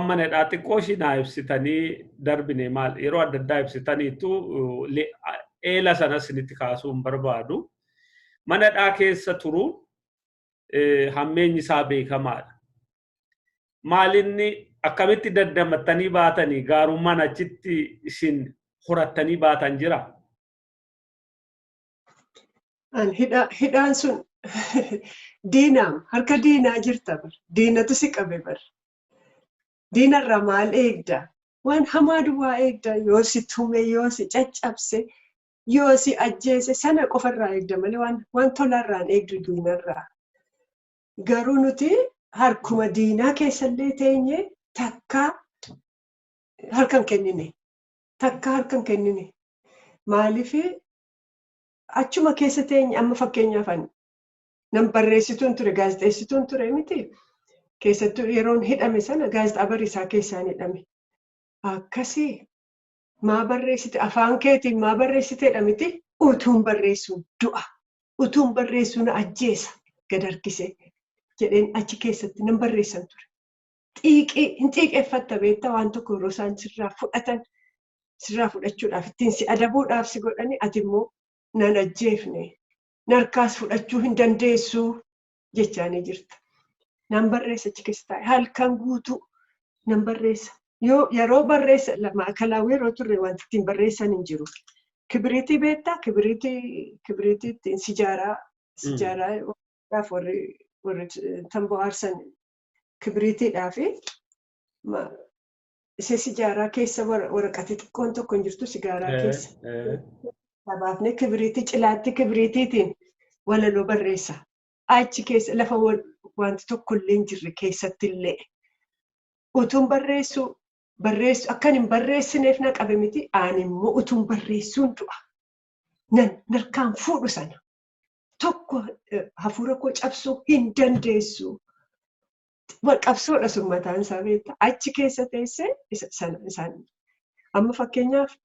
Waan mana hidhaa xiqqoo ishii naa ibsitanii darbine, maal yeroo adda addaa ibsitaniitu, eela sanas isinitti kaasuu hin barbaadu. Mana hidhaa keessa turuun hammeenyi isaa beekamaadha. Maalinni akkamitti daddamattanii baatanii, gaarummaan achitti isin horattanii baatan jira? Hidhaan sun diinaam, harka diinaa jirta bar. Diinatu si qabe bar. Diinarraa maal eegda? Waan hamaa duwwaa eegda. Yoo si tume, yoo si caccabse, yoo si ajjeese, sana qofarraa eegda malee waan tolarraan eegdu diinarraa. Garuu nuti harkuma diinaa keessallee teenye takkaa harka hin kennine. Takkaa harka hin kennine. Maaliif achuma keessa teenye? Amma fakkeenyaaf nan barreessituun ture, gaazexeessituun ture miti. Keessattuu yeroon hidhame sana Gaazexaa Bariisaa keessaan hidhame. Akkasii maa barreessite, afaan keetiin maa barreessiteedha miti, utuun barreessuun du'a. Utuun barreessuun ajjeesa gad harkise jedheen achi keessatti nan barreessan ture. Xiiqii hin xiiqeeffatta beektaa, waan tokko yeroo isaan sirraa fudhatan, sirraa fudhachuudhaaf ittiin si adabuudhaaf si godhani, ati immoo nan ajjeefne, narkaas fudhachuu hin dandeessuu jechaanii jirta. Nan barreessa, achi keessa taa'e halkan guutuu nan barreessa. Yoo yeroo barreessa maakalaawwi yeroo turre wanti ittiin barreessan hin jiru. Kibiriitii beektaa? Kibiriitii ittiin sijaaraa warri tamboo aarsan kibiriitiidhaa fi isa sijaaraa keessa waraqati xiqqoon tokko hin jirtu sigaaraa keessa. Baafnee kibiriitii cilaatti kibiriitiitiin walaloo barreessa. Achi keessa lafa wanti tokko illee hin jirre keessatti illee. Utuun barreessu barreessu akkan hin barreessineef na qabe miti, ani immoo utuun barreessuun du'a. Nan narkaan fuudhu sana. Tokko hafuura koo cabsuu hin dandeessu. Qabsoodha sun mataan isaa beektaa. Achi keessa teessee sana isaan. Amma fakkeenyaaf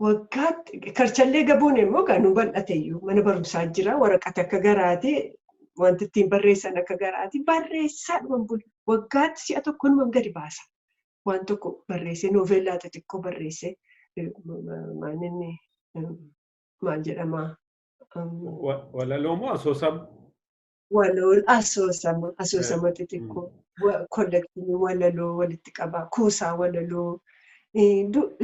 waggaatti karchallee gabuun immoo nu bal'ate iyyuu, mana barumsaa jira, waraqata akka garaati, wanti ittiin barreessan akka garaati, barreessaa dhuman bulu. Waggaatti si'a tokko numan gadi baasa. Waan tokko barreessee, noovellaa xixiqqoo barreessee, maaninni maal jedhama? Walaloo moo asoosama? Walaloo, asoosama xixiqqoo, collection walaloo walitti qabaa, kuusaa walaloo.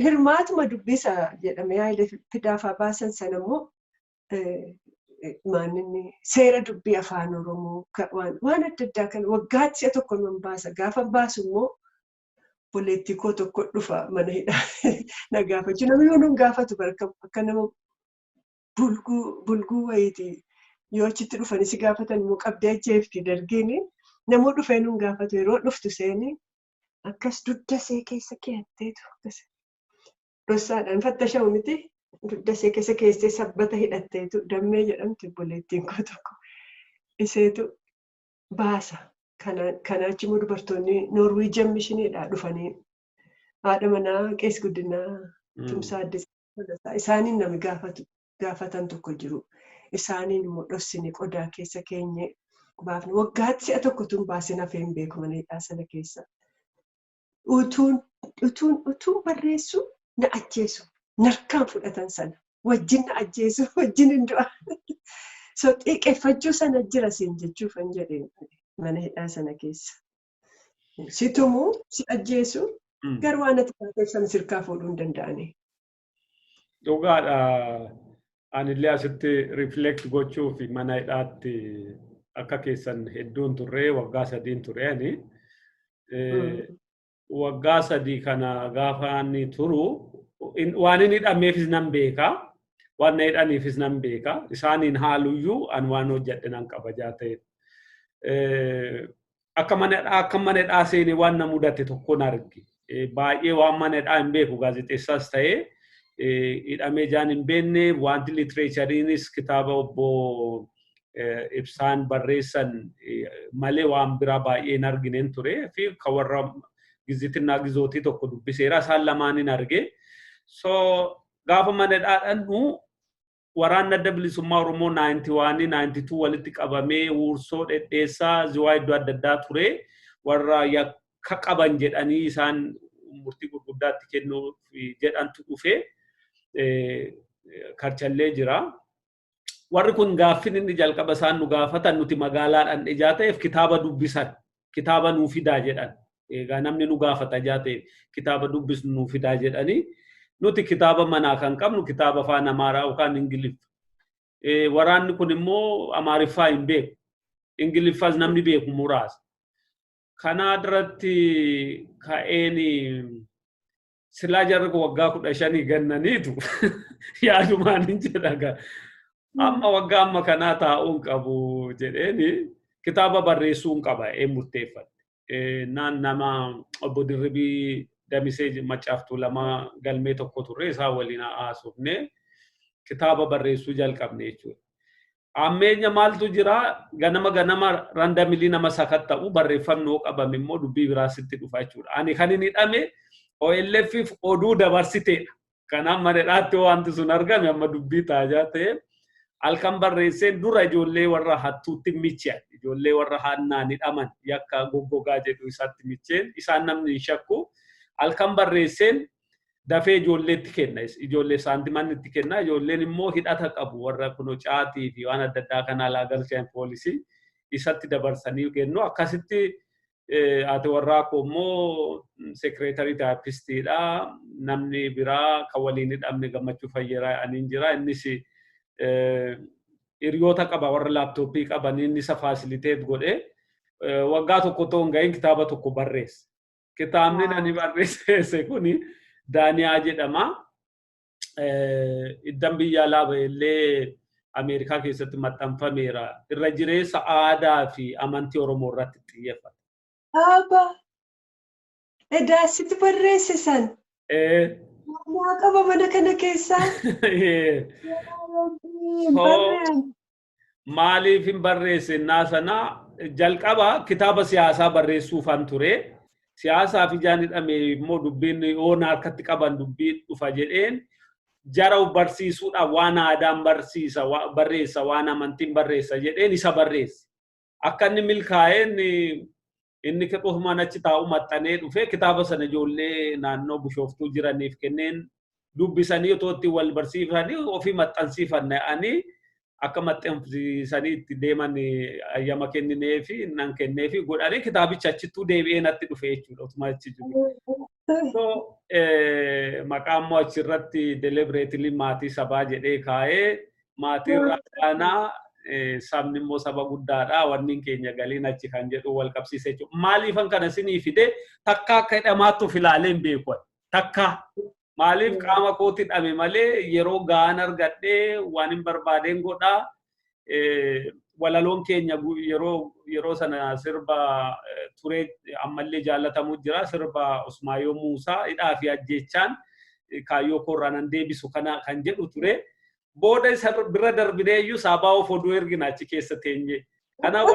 Hirmaatuma dubbisa jedhamee Hayilee Fidaafaa baasan sana immoo maaninni seera dubbii Afaan Oromoo, waan adda addaa kan waggaatti si'a tokko nan baasa. Gaafa baasu immoo obboleettii koo tokko dhufa mana hidhaa na gaafachuu. Namni yoo nun gaafatu akka nama bulguu wayiiti. Yoo achitti dhufanii si gaafatan immoo qabdee ajjeefti dargiini. Namuu dhufee nun gaafatu, yeroo dhuftu seeni akkas dugda see keessa keeyatteetu akkas dhossaadhaan fattashamu miti, dugda see keessa keessee sabbata hidhatteetu, Dammee jedhamti obboleettiin koo tokko, iseetu baasa. Kanaachi immoo dubartoonni Norwegian Missioniidhaa dhufanii, haadha manaa Qees Guddinaa Tumsaa Addis, isaaniin nami gaafatan tokko jiru. Isaaniin immoo dhossine qodaa keessa keenye baafne. Waggaatti si'a tokko tun baasin hafee hin beeku mana hidhaa sana keessa. Utuun utuun utuun barreessu na ajjeesu. Narkaan fudhatan sana. Wajjin na ajjeesu, wajjin hin du'a. So xiiqeffachuu sana jira siin jechuufan jedhe mana hidhaa sana keessa. Si tumuu, si ajjeesu, garuu waan ati taateef sana sirkaa fuudhuu hin danda'ani. Dhugaadha. Anillee asitti reflect gochuuf mana hidhaatti akka keessan hedduun turre, waggaa 3n ture ani. Waggaa 3 kana gaafa inni turu waan inni hidhameefis nan beeka. Waan na hidhaniifis nan beeka. Isaaniin haaluyyuu an waan hojjedhe nan kabajaa ta'e. Akka mana hidhaa seenee waan na mudate tokkoon arge. Baay'ee waan mana hidhaa hin beeku, gaazexeessaas ta'ee hidhamee jaan hin beekne, wanti literatureiinis kitaaba obbo Ibsaan barreessan malee waan biraa baay'ee hin argineen ture fi kan warra Gizitinnaa Gizootii tokko dubbiseera, isaan lamaan hin arge. So gaafa mana hidhaa dhannu waraanni Adda Bilisummaa Oromoo 91 92 walitti qabamee Wuursoo, Dhedheessaa, Ziwaa, iddoo adda addaa ture. Warra yakka Yakka qaban jedhanii isaan murtii gurguddaatti kennuuf jedhantu dhufee karchallee jira. Warri kun gaaffin inni jalqaba isaan nu gaafatan, nuti magaalaadhaan ijaa ta'eef, kitaaba dubbisan, kitaaba nuu fidaa jedhan. Egaa namni nu gaafata ijaa ta'eef, kitaaba dubbisnu nuu fidaa jedhanii, nuti kitaaba manaa kan qabnu kitaaba afaan Amaaraa yookaan Ingiliffa. Waraanni kun immoo Amaariffaa hin beeku. Ingiliffaas namni beeku muraasa. Kanaa duratti ka'een silaa jarri kun waggaa 15 gannaniitu yaadumaan hin jedha. Amma waggaa amma kanaa taa'uun qabu jedheeni, kitaaba barreessuu qaba ee murteeffadhe. Naan nama obbo Dirribii Damisee Maccaaftuu lama galmee tokko turre, isaa waliin haasofne, kitaaba barreessuu jalqabne jechuudha. Ammeenya maaltu jira? Ganama ganama randomly nama sakatta'u, barreeffamni yoo qabame immoo dubbii biraa sitti dhufa jechuudha. Ani kan inni hidhame OLFif oduu dabarsiteedha. Kanaaf maneedhaatti wanti sun argame amma dubbii taajaa ta'e, halkan barreesseen dura ijoollee warra hattuutti miche'an, ijoollee warra hannaan hidhaman, yakka goggogaa jedhu isatti micheen, isaan namni hin shakku. Halkan barreesseen dafee ijoolleetti kenna, ijoollee saantiman itti kenna. Ijoolleen immoo hidhata qabu, warra kuno caatii fi waan adda addaa kana alaa galchan, poolisii isatti dabarsanii kennu. Akkasitti ati warraa koo immoo secretary typistiidha. Namni biraa kan waliin hidhamne Gammachuu Fayyeeraa aniin jira. Innis hiriyoota qaba warra laptopii qaban, inni isa facilitate godhe. Waggaa tokko ta'uu hin gahin kitaaba tokko barreesse. Kitaabni ani barreesse kuni Daaniyaa jedhama. Iddan biyya alaa illee Ameerikaa keessatti maxxanfameera. Irra jireessa aadaa fi amantii Oromoo irratti xiyyeeffata. Abba! Edaa sitti barreesse san. Maa qaba mana kana keessaa? So, maaliif hin barreesse naa sana? Jalqaba kitaaba siyaasaa barreessuufan ture. Siyaasaaf ijaan hidhame immoo dubbiin yoona harkatti qaban dubbii dhufa jedheen, jara barsiisuudhaaf waan aadaan barsiisa barreessa, waan amantiin barreessa jedheen isa barreesse. Akka inni milkaa'een, inni ofumaan achi taa'u maxxanee dhufe. Kitaaba sana ijoollee naannoo Bishooftuu jiraniif kenneen, dubbisanii otoo itti wal barsiifanii ofii maxxansiifanne. Ani akka maxxansiisanii itti deeman ayyama kenninee fi nan kennee fi godhanii, kitaabicha achittuu deebi'ee natti dhufe jechuudha otuma achi jiru. So maqaa immoo achirratti deliberately Maatii Sabaa jedhee kaa'ee, maatii irraa kaanaa, sabni immoo saba guddaadha, wanni keenya galiin achi kan jedhu wal qabsiise jechuudha. Maaliifan kana isinii fide? Takka akka hidhamaatti of ilaalee hin beeku. Takka. Maaliif? Qaama kootti hidhame malee yeroo ga'aan argadhee waan hin barbaadeen godhaa. Walaloon keenya yeroo sana sirba turee ammallee jaallatamu jira. Sirba Usmaayoo Muusaa, "Hidhaa fi ajjeechaan kaayyoo koorraa nan deebisu" kana kan jedhu ture. Booda isa bira darbinee iyyuu Saabaa'oof oduu ergina achi keessa teenye. Kanaaf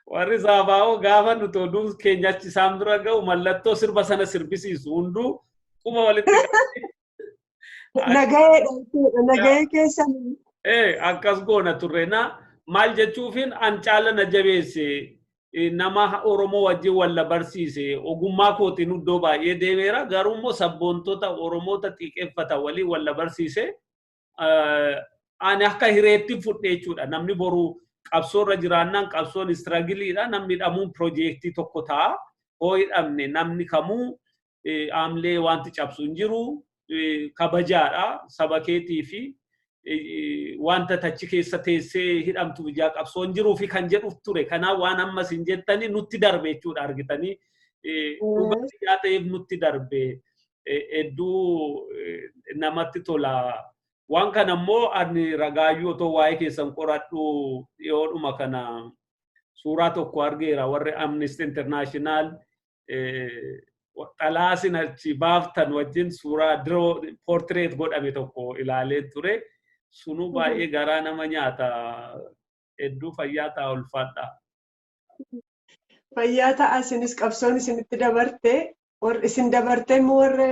warri Saabaa'oo gaafa nuti oduu keenya achi isaan bira ga'u mallattoo sirba sana sirbisiisu, hunduu quba walitti. Nagayeedha jechuudha. Nagayee keessan. Ee, akkas goona turre. Na maal jechuufin, an caala na jabeesse, nama Oromoo wajjin walla barsiise. Ogummaa kootiin iddoo baay'ee deemeera, garuu immoo sabboontota Oromoota xiiqeeffata waliin walla barsiise. Ani akka hireetti fudhe jechuudha. Namni boru qabsoorra jiraannaan, qabsoon struggleiidha, namni hidhamuun piroojeektii tokko ta'a. Hoo hidhamne namni kamuu aamlee wanti cabsu hin jiru, kabajaadha saba keetii fi wanta tachi keessa teessee hidhamtu ijaa qabsoon jiruu fi kan jedhuuf ture. Kanaaf waan ammas hin jettanii nutti darbe jechuudha argitanii. Dhugaa ta'eef nutti darbe, hedduu namatti tola. Waan kana immoo ani ragaayyuu otoo waa'ee keessan qoradhu dhiyoodhuma kana suuraa tokko argeera, warri Amnesty International xalaasin achi baaftan wajjin suuraa diroo portrait godhame tokko ilaalee ture. Sunuu baay'ee garaa nama nyaata. Hedduu fayyaa ta'a, ulfaadha. Fayyaa ta'a isinis. Qabsoon isinitti dabarte, isin dabarte immoo warra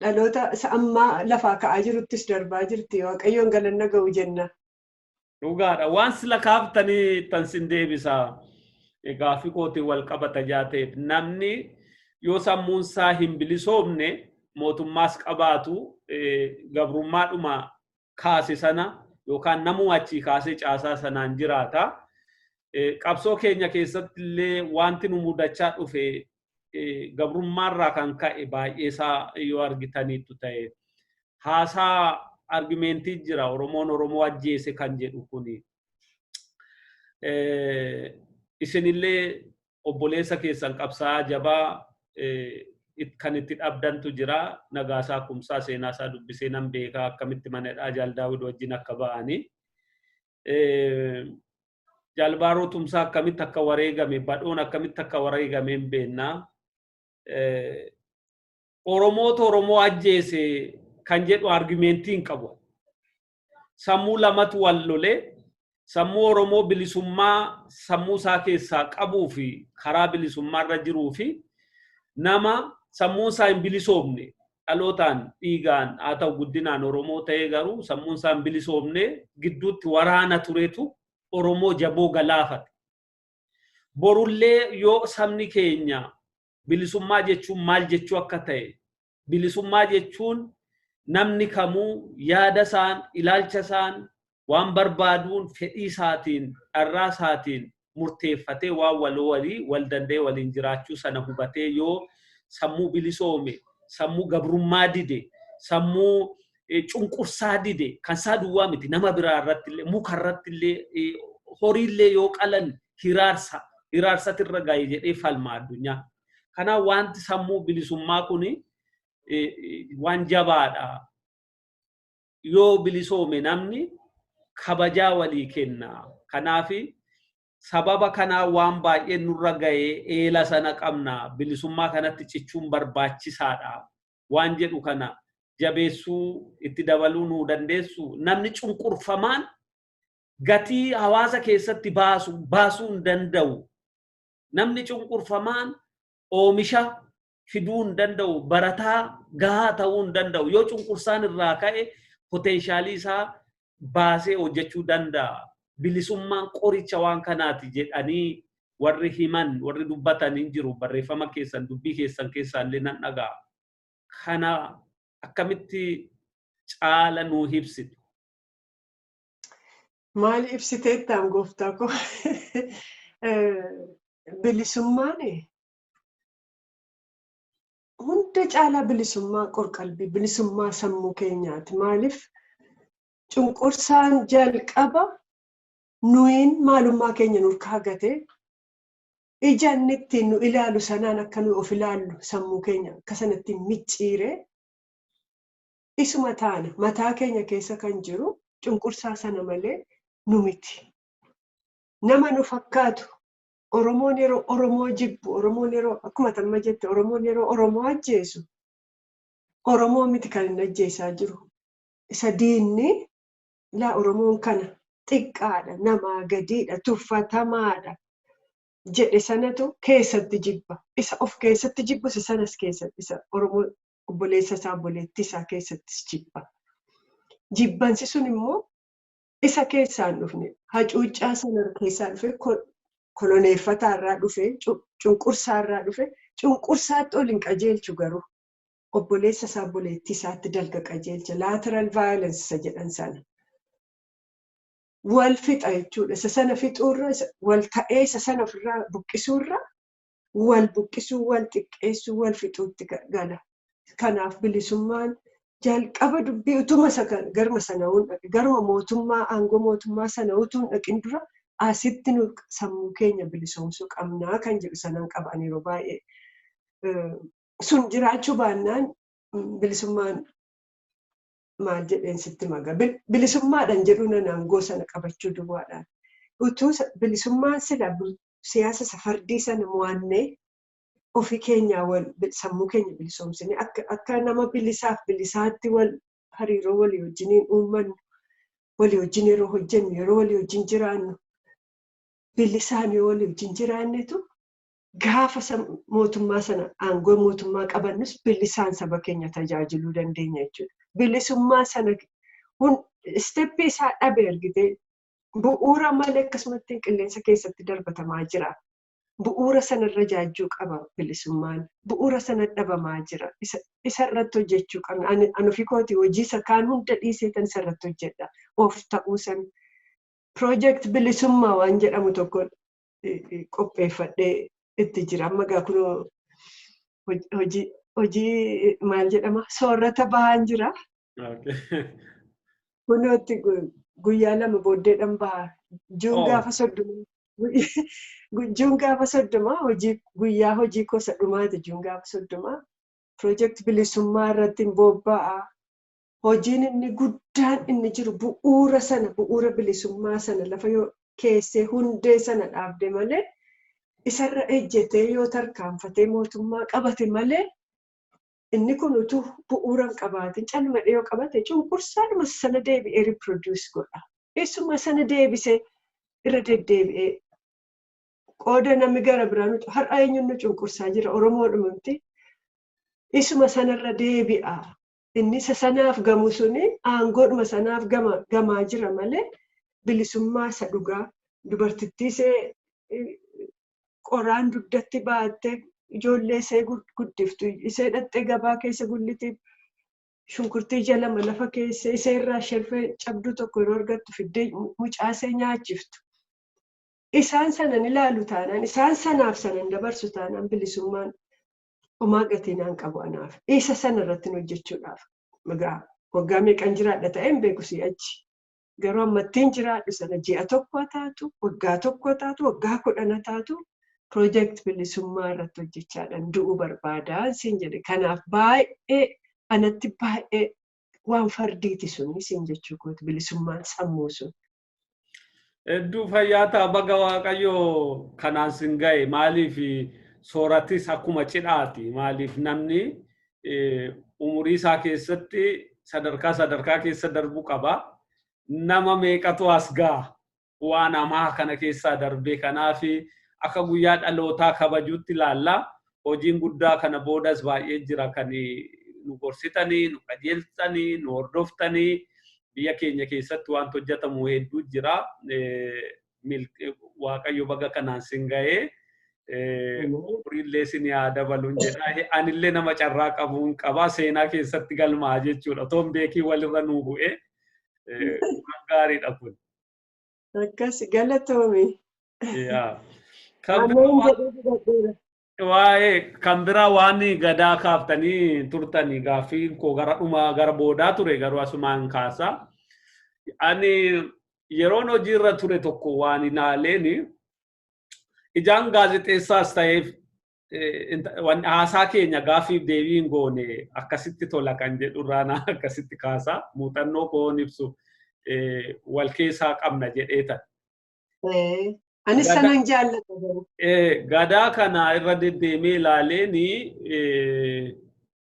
dhaloota isa ammaa lafaa ka'aa jiruttis darbaa jirti. Waaqayyoon galanna ga'u jenna. Dhugaadha. Waan sila kaaftanii tan sin deebisa. Gaaffii kootiin wal qabata jaateef, namni yoo sammuun isaa hin bilisoomne mootummaas qabaatu gabrummaadhuma kaase sana yookaan namuu achii kaasee caasaa sanaan jiraata. Qabsoo keenya keessatti illee wanti nu mudachaa dhufe gabrummaarraa kan ka'e baay'ee isaa yoo argitaniittu ta'e, haasaa argumentii jira, Oromoon Oromoo ajjeese kan jedhu kuni. Isinillee obboleessa keessan qabsaa'aa jabaa kan itti dhabdantu jira. Nagaasaa Kumsaa seenaa isaa dubbisee nan beekaa, akkamitti manadhaa Jaal Daawud wajjin akka ba'anii. Jaal Baaroo Tumsaa akkamitti akka wareegame, Badhoon akkamitti akka wareegame hin beennaa. Oromootu Oromoo ajjeese kan jedhu argumentii hin qabu. Sammuu lamatu wal lolee, sammuu Oromoo bilisummaa sammuu isaa keessaa qabuu fi karaa bilisummaa irra jiruu fi nama sammuun isaa hin bilisoomne, dhalootaan dhiigaan haa ta'u guddinaan Oromoo ta'ee garuu sammuun isaa hin bilisoomne gidduutti waraana turetu Oromoo jaboo galaafate. Borullee yoo sabni keenya bilisummaa jechuun maal jechuu akka ta'e, bilisummaa jechuun namni kamuu yaada isaan, ilaalcha isaan, waan barbaaduun, fedhii isaatiin, dharraa isaatiin murteeffatee waan waloo walii wal danda'ee waliin jiraachuu sana hubatee, yoo sammuu bilisoome, sammuu gabrummaa dide, sammuu cunqursaa dide, kan isaa duwwaa miti, nama biraa irratti illee, muka irratti illee, horiillee yoo qalan hiraarsa hiraarsatirra gahe jedhee falma addunyaa. Kanaaf wanti sammuu bilisummaa kuni waan jabaadha. Yoo bilisoome namni kabajaa walii kenna. Kanaaf sababa kanaa waan baay'ee nurra gahee eela sana qabna. Bilisummaa kanatti cichuun barbaachisaadha. Waan jedhu kana jabeessuu itti dabaluu nuu dandeessu. Namni cunqurfamaan gatii hawaasa keessatti baasu baasuu hin danda'u. Namni cunqurfamaan oomisha fiduu hin danda'u. Barataa gahaa ta'uu hin danda'u. Yoo cunqursaan irraa ka'e potentialii isaa baasee hojjechuu danda'a. Bilisummaan qoricha waan kanaati jedhanii warri himan, warri dubbatan hin jiru. Barreeffama keessan, dubbii keessan keessaa illee nan dhaga'a. Kana akkamitti caala nuu ibsitu? Maal ibsiteettaan, gooftaa koo? Bilisummaan hunda caalaa bilisummaa qorqalbii, bilisummaa sammuu keenyaati. Maaliif, cunqursaan jalqaba nuyin maalummaa keenya nurkaa gatee ija inni ittiin nu ilaalu sanaan akka nu of ilaallu sammuu keenya akka sanatti micciiree isuma taana. Mataa keenya keessa kan jiru cunqursaa sana malee nu miti. Nama nu fakkaatu, Oromoon yeroo Oromoo jibbu, Oromoon yeroo, akkuma tamma jette, Oromoon yeroo Oromoo ajjeesu, Oromoo miti kan inni ajjeesaa jiru. Isa diinni laa Oromoon kana xiqqaadha, namaa gadiidha, tuffatamaadha jedhe sanatu keessatti jibba. Isa of keessatti jibbu isa sanas keessatti, isa Oromoo obboleessa isaa, obboleettii isaa keessattis jibba. Jibbansi sun immoo isa keessaan dhufne, hacuuccaa sana keessaa dhufe, koloneeffataa irraa dhufe, cunqursaa irraa dhufe. Cunqursaatti ol hin qajeelchu garuu obboleessa isaa, obboleettii isaatti dalga qajeelcha, lateral violence isa jedhan sana. Wal fixa jechuudha. Isa sana fixuurra, wal ta'ee isa sana ofirraa buqqisuurra, wal buqqisuu, wal xiqqeessuu, wal fixuutti gala. Kanaaf bilisummaan jalqaba dubbii utuma isa garma sana garuma mootummaa, aangoo mootummaa sana utuu hin dhaqin dura asitti nu sammuu keenya bilisoomsuu qabnaa kan jedhu sanan qaban yeroo baay'ee. Sun jiraachuu baannaan bilisummaan maal jedheen sitti maga. Bilisummaadhaan jedhu nan aangoo sana qabachuu duwwaadhaan. Utuu bilisummaan sila siyaasa isa fardii sana mo'annee ofii keenyaa wal sammuu keenya bilisoomsine, akka nama bilisaaf bilisaatti wal hariiroo walii wajjiniin uummannu, walii wajjin yeroo hojjennu, yeroo walii wajjin jiraannu, bilisaan yoo walii wajjin jiraannetu gaafa mootummaa sana, aangoo mootummaa qabannus bilisaan saba keenya tajaajiluu dandeenya jechuudha. Bilisummaa sana steppii isaa dhabe argitee bu'uura malee akkasumatti qilleensa keessatti darbatamaa jira. Bu'uura sanarra jaajjuu qaba bilisummaan. Bu'uura sana dhabamaa jira. Isa irratti hojjechuu qabna. Ani ofii kooti hojii isa kaan hunda dhiisee tan isa irratti hojjedha. Of ta'uu san. Project bilisummaa waan jedhamu tokko qopheeffadhee itti jira. Amma gaa kunoo hojii maal jedhama, soorata bahaan jira. Kunootti guyyaa 2 booddeedhaan baha. June gaafa 30. June gaafa 30 hojii guyyaa hojii gosa dhumaati, June gaafa 30. Project bilisummaa irratti bobba'a. Hojiin inni guddaan inni jiru bu'uura sana, bu'uura bilisummaa sana lafa yoo keessee, hundee sana dhaabde malee, isarra ejjetee yoo tarkaanfatee mootummaa qabate malee, inni kun utuu bu'uura hin qabaatin calmadhee yoo qabate, cunqursaadhuma sana deebi'ee reproduce godha. Isuma sana deebisee irra deddeebi'ee qooda namni gara biraan har'a eenyuun nu cunqursaa jira? Oromoodhuma miti. Isuma sanarra deebi'a. Inni isa sanaaf gamu suni aangoodhuma sanaaf gamaa jira malee, bilisummaa isa dhugaa dubartittii ishee qoraan dugdatti baattee ijoollee ishee guddiftu, ishee dhattee gabaa keessa gullitii shunkurtii jalama lafa keessa ishee irraa sherfee cabduu tokko yeroo argattu fiddee mucaa ishee nyaachiftu. Isaan sanan ilaalu taanaan, isaan sanaaf sanan dabarsu taanaan, bilisummaan homaa gatii naan qabu anaaf. Isa sana irratti hojjechuudhaaf. Egaa waggaa meeqan jiraadha ta'ee hin beeku si'achi. Garuu ammattiin jiraadhu sana, ji'a 1 taatu, waggaa 1 taatu, waggaa 10 taatu, project bilisummaa irratti hojjechaadhaan du'uu barbaadaa siin jedhe. Kanaaf baay'ee anatti baay'ee waan fardiiti suni siin jechuu kooti, bilisummaan sammuu sun. Hedduu fayyaa ta'a. Baga Waaqayyoo kanaan sin ga'e. Maaliif, sooratis akkuma cidhaati. Maaliif, namni umurii isaa keessatti sadarkaa sadarkaa keessa darbuu qaba. Nama meeqatu as ga'a waan hamaa kana keessaa darbee? Kanaaf akka guyyaa dhalootaa kabajuutti ilaalla. Hojiin guddaa kana boodas baay'ee jira kan nu gorsitanii, nu qajeeltanii, nu hordoftanii, biyya keenya keessatti wanti hojjetamu hedduu jira. Waaqayyo baga kanaan sin ga'ee, umriillee sin haa dabaluun jedha. Anillee nama carraa qabuun qaba, seenaa keessatti galmaa jechuudha. Otoo hin beekiin walirra nuu bu'ee, waan gaariidha kun. Akkas, galatoomi. Waa'ee kan biraa waan gadaa kaaftanii turtanii, gaaffii koo gara dhumaa gara boodaa ture, garuu asumaan kaasa. Ani yeroon hojiirra ture tokko waan ilaaleen, ijaan gaazexeessaas ta'eef, haasaa keenya gaaffiif deebii hin goone akkasitti tola kan jedhu irraa akkasitti kaasa, muuxannoo koon ibsu wal keessaa qabna jedheetan. Anis sanan jaallata. Gadaa kana irra deddeemee ilaaleeni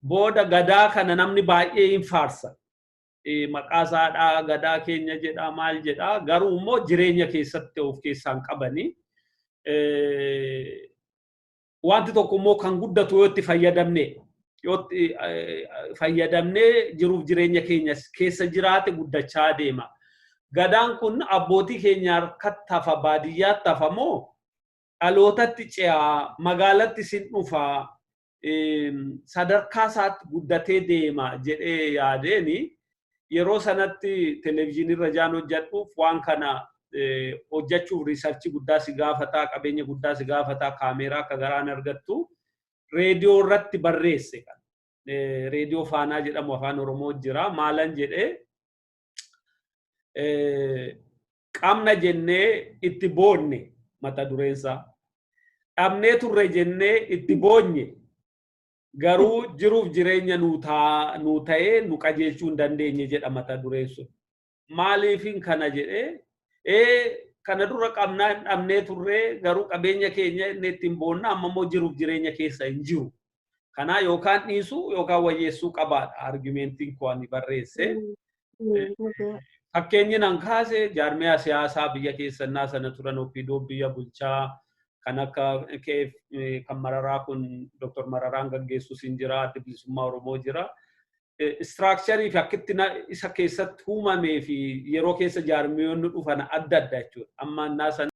booda, gadaa kana namni baay'ee hin faarsa. Maqaa isaadhaa gadaa keenya jedhaa, maal jedhaa, garuu immoo jireenya keessatti of keessaan qabanii. Wanti tokko immoo kan guddatu yoo itti fayyadamne, yoo itti fayyadamnee jiruuf jireenya keenya keessa jiraate guddachaa deema. Gadaan kun abbootii keenya harkatti hafa, baadiyyaatti hafa moo dhalootatti ce'aa, magaalatti sin dhufaa, sadarkaa isaatti guddatee deema jedhee yaadeeni, yeroo sanatti televezyiinii jaan hojjedhuuf, waan kana hojjechuuf research guddaa si gaafataa, qabeenya guddaa si gaafataa, kaameeraa akka garaan argattu, reediyoo irratti barreesse. Kan reediyoo Faanaa jedhamu Afaan Oromoo jira. Maalan jedhee, "Qabna jennee itti boonne" mata dureensaa. "Dhabnee turre jennee itti boonye, garuu jiruuf jireenya nuu ta'ee nu qajeelchuu hin dandeenye" jedha mata dureen sun. Maaliifin kana jedhee, kana dura qabnaa hin dhabnee turree, garuu qabeenya keenya inni ittiin boonna amma immoo jiruuf jireenya keessa hin jiru. Kanaa yookaan dhiisuu yookaan wayyeessuu qabaadha argumentiin koo ani barreesse. Fakkeenyi nan kaase, jaarmiyaa siyaasaa biyya keessannaa sana turan, OPDO biyya bulchaa, kan akka KF kan Mararaa kun, Dr. Mararaan gaggeessus hin jira, Adda Bilisummaa Oromoo jira. Structure fi akkitti isa keessatti uumamee fi yeroo keessa jaarmiyoonni dhufan adda adda jechuudha. Amma innaa sana